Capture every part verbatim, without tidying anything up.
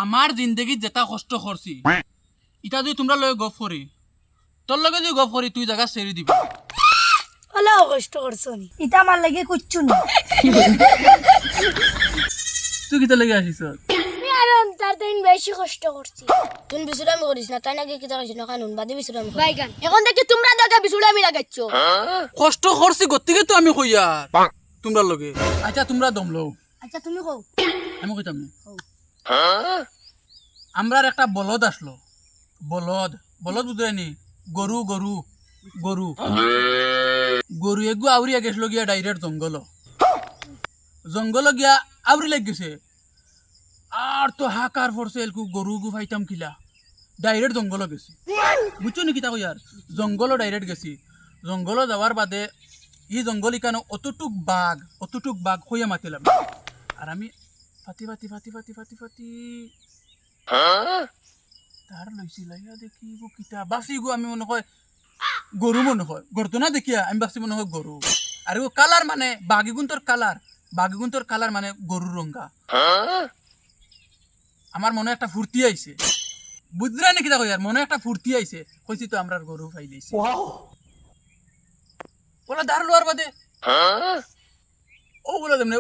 আমার জিন্দেগিত যেটা কষ্ট করছি, ইটা যদি তুমরার লগে গফ করি, তোর লগে যদি গফ করি, তুই জাগা ছেড়ি দিবি। অলাও কষ্ট করছো নি? ইটা আমার লাগি কুচ্ছু না। তুই কিতা লাগি আসিস? আমি আর তার দিন বেশি কষ্ট করছি। তুই বিশ্রাম করিস না, তাই নাকি কিতা কইছ না? কানুন বাদে বিশ্রাম কর। বাইগান। এখন দেখি তুমরা দাগা বিশ্রামি লাগাইছো। কষ্ট করছি গতিকে তো আমি কইয়ার তুমরার লগে। আচ্ছা, তুমরা দম লও। আচ্ছা, তুমি কও। আমি কইতাম না। কও। আমরার একটা বলদ আসলো। বলদ, বলদ বুঝরায় নি? গরু, গরু, গরু। গরু এগু আউরিয়া গেছিল গিয়া direct জঙ্গল। জঙ্গল গিয়া আউরি লাগি গেছে। আর তো হাকার পড়ছে, এলকু গরুগু পাইতাম কিলা। Direct জঙ্গল গেছে। বুঝছো নি কিতা কইয়ার? জঙ্গল direct গেছি। জঙ্গল যাওয়ার বাদে ই জঙ্গল ইকানো অতটুক বাঘ, অতটুক বাঘ কইয়া মাতিলাম। আর আমি Fati, Fati, Fati, Fati, Fati, Fati. তার লইছি লাইয়া দেখি গো কিতা। বাসি গো আমি মনে হয় গরু মনে হয়। গর্ত না দেখিয়া আমি বাসি মনে হয় গরু। আর ও কালার মানে বাঘিগুন্তর কালার। বাঘিগুন্তর কালার মানে গরুর রঙ্গা। আমার মনে একটা ফুর্তি আইছে। বুঝরা নি কিতা কইয়ার? মনে একটা ফুর্তি আইছে। কইছি তো আমরার গরু পাইলিছি। ওলা দাঁড় লোয়ার বাদে। ওগুলা যেমনে,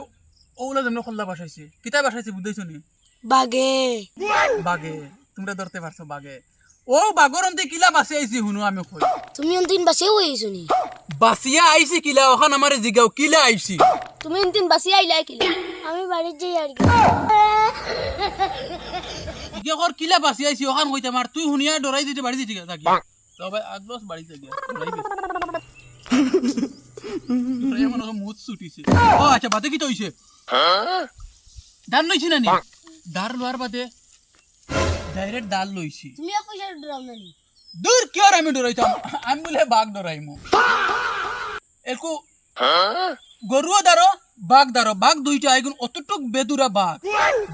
ওগুলা যেমনে খল্লা বাসাইছে। কিতায় বাসাইছে বুঝাইছো নি? বাঘে। বাঘে। তুমরা ধরতে পারছো বাঘে। ও বাঘর অন্তে কিলা বাসি আইছি হুনো আমি কই। তুমি অন্তিন বাসিয়া আইছো নি? বাসিয়া আইছি কিলা, ওখান আমারে জিগাও, কিলা আইছি? তুমি অন্তিন বাসিয়া আইলা কিলা? আমি বাড়িত যাই আর কি। ইগে কর কিলা বাসি আইছি, ওখান কইতে আমার, তুই হুনিয়া ডরাই দিতে বাড়ি দিতে থাকি। তো ভাই, আগলস বাড়ি যাই গিয়া, ডরাই গেছি। ডরাই মনে হয় মুত ছুটিছে। ও আচ্ছা, বাদে কিতা অইছে? দাঁড় লইছি না নি? দাঁড় লোয়ার বাদে direct দাঁড় লইছি। তুমি আর কইছো ডরাও না নি? দূর, কি আর আমি ডরাইতাম? আমি বুলে বাঘ ডরাইমু। একু গরুও দাঁড়ো, বাঘ দাঁড়ো, বাঘ দুইটা আইগুন অতটুক বেদুরা বাঘ।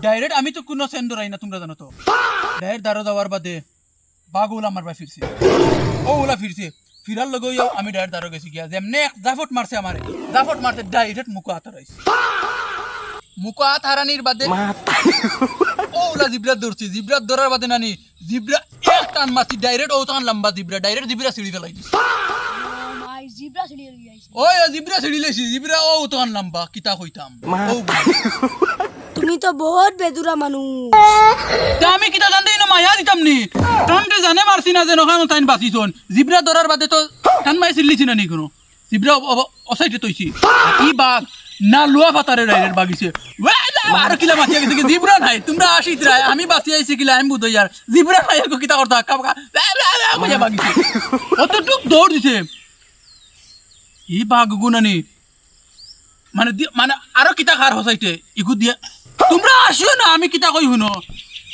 Direct আমি তো কুনু সেন ডরাই না, তুমরা জানো তো। Direct দাঁড়ো যাওয়ার বাদে বাঘ ওলা আমার বায় ফিরছে। ও ওলা ফিরছে। ফিরার লগে অইয়াও আমি direct দাঁড়ো গেছি গিয়া। যেমনে এক জাফট মারছে আমারে। জাফট মারতে direct মুখো আত হারাইছে। মুখো আত হারানির বাদে ওলা জিব্রা ধরছি। জিব্রা ধরার বাদে নানি, জিব্রা এক টান মারছি, direct ও তখন লম্বা জিব্রা, direct জিব্রা ছিঁড়ি ফেলাই দিছে। ও মাই, জিব্রা ছিঁড়ি লই আইছে। ওই, ও জিব্রা ছিঁড়ি লাইছি, জিব্রা ও তখন লম্বা, কিতা কইতাম। ও তুমি তো বহুত বেদুরা মানুষ। তে আমি কিতা জানতে ইনো মায়া দিতাম নি? তানতে জানে মারছি না যে নখানো তাইন বাঁচিছন। জিব্রা ধরার বাদে তো তান মায়ে চিল্লিছি না নি কুনু। জিব্রা অ-, অ-, অসাইডে তৈছি। আর ই বাঘ না লুয়া ফাতারে direct বাগিছে। ওয়ে না, আরো কিলা মাতিয়া গেছে কি জিব্রা নাই। তুমরা আশিত রায়, আমি বাঁচি আইছি কিলা, আমি বুঝাইয়ার। জিব্রা নাই, একো কিতা করতা, কাম কা-, ওয়ে, ওয়ে, ওয়ে, কইয়া বাগিছে। অতটুক দৌড় দিছে। ই বাঘ গুনানি। মানে দি-, মানে আরো কিতা খার হসাইটে, ইগু দিয়া, তুমরা আসিও না, আমি কিতা কই হুনো।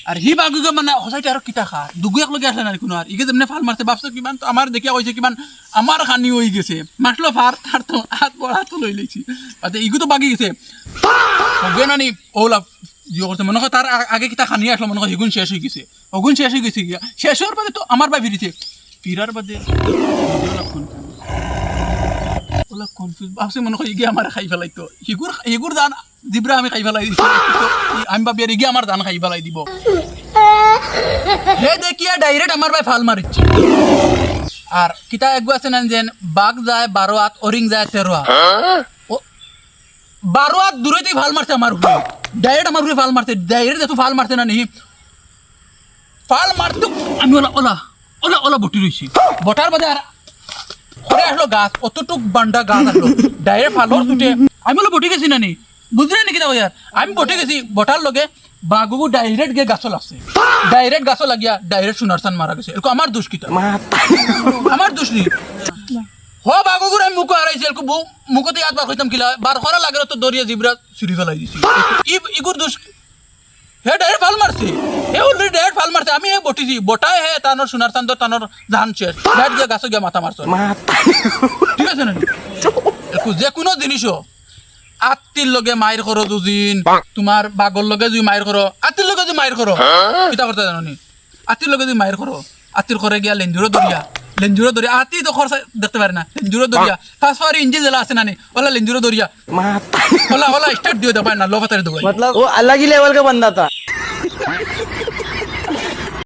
আর হি বাগুগা মানে হসাইটে আরো কিতা খার, দুগু এক লগে আসে না কুনু আর। ইগে যেমনে ফাল মারছে, বাপসে কিমান তো আমার দেখিয়া কইছে কিমান আমার খানি অই গেছে। মাসলো ফার, তার তো হাত বড় হাত লই লইছি। আচ্ছা, ইগু তো বাগি গেছে। হগুয়ে নানি, ওলা, জিও করছে, মনে হয় তার আ-, আগে কিতা খানি আসলো, মনে হয় হিগুন শেষ অই গেছে। অগুন শেষ অই গেছে গিয়া। শেষ অওয়ার বাদে তো আমার বায় ফিরিছে। ফিরার বাদে ওলা confuse। OLA confuse। ভাবছে মনে হয় ইগে আমারে খাই ফেলাইতো। হিগুর, হিগুর জান জিব্রা আমি খাই ফেলাই দিছি। তো ই-, আমি ভাবিয়ার ইগে আমার জান খাই ফেলাই দিব। হে দেখিয়া direct আমার বায় ফাল মারিছে। আর কিতা এগু আছে না যেন, বাঘ যায় বারো হাত, অরিং যায় তেরো হাত। ও, বারো হাত দূরেদি ফাল মারছে আমার উপরে। Direct আমার উপরে ফাল মারছে। Direct যেহেতু ফাল মারছে না নি, ফাল মারতো, আমি ওলা, ওলা, ওলা, ওলা বটি রইছি। বটার বাদে আর করে আসলো গাছ, অতটুক বান্ডা গাছ আসলো। Direct ফালর ছুটে, আমি ওলা বটি গেছি না নি? বুঝলে নি কিতা কইয়ার? আমি বটি গেছি, বটার লগে বাগুগু direct গিয়া গাছো লাগছে। Direct গাছো লাগিয়া direct সোনার চান মারা গেছে। এরকম আমার দুষ কিতা? আমার দুষ নি। হ বাগুগুর আমি মুখো হারাইছি, এরকম বউ-, মুখোতে ইয়াত বার কইতাম কিলা, বার করা লাগে তো দরিয়া জিব্রা ছুরি ফেলাই দিছি। ই-, ইগুর দুষ হে direct ফাল মারছে। হে already direct ফাল মারছে। আমি হে বটিছি। বটায় হে তানোর সোনার চান্দর তানোর জান শেষ। Direct গিয়া গাছো গিয়া মাথা মারছে। ঠিক আছে না? একটু যে কোনো জিনিসও আত্তির লগে মাইর করো দুদিন, তোমার বাগর লগে যদি মাইর করো, আত্তির লগে যদি মাইর করো, কিতা করতে জানো নি? আত্তির লগে যদি মাইর করো, আত্তির করে গিয়া লেঞ্জুরো দরিয়া, লেঞ্জুরো দরিয়া, আত্তি তো খরচা দেখতে পারে না, লেঞ্জুরো দরিয়া, পাঁচ পাওয়ার ইঞ্জিন যেলা আছে না নি, ওলা লেঞ্জুরো দরিয়া, ওলা, ওলা start দিও দেবায় না, লো ফাতারে দেবায়। मतलब वो अलग ही लेवल का बंदा था।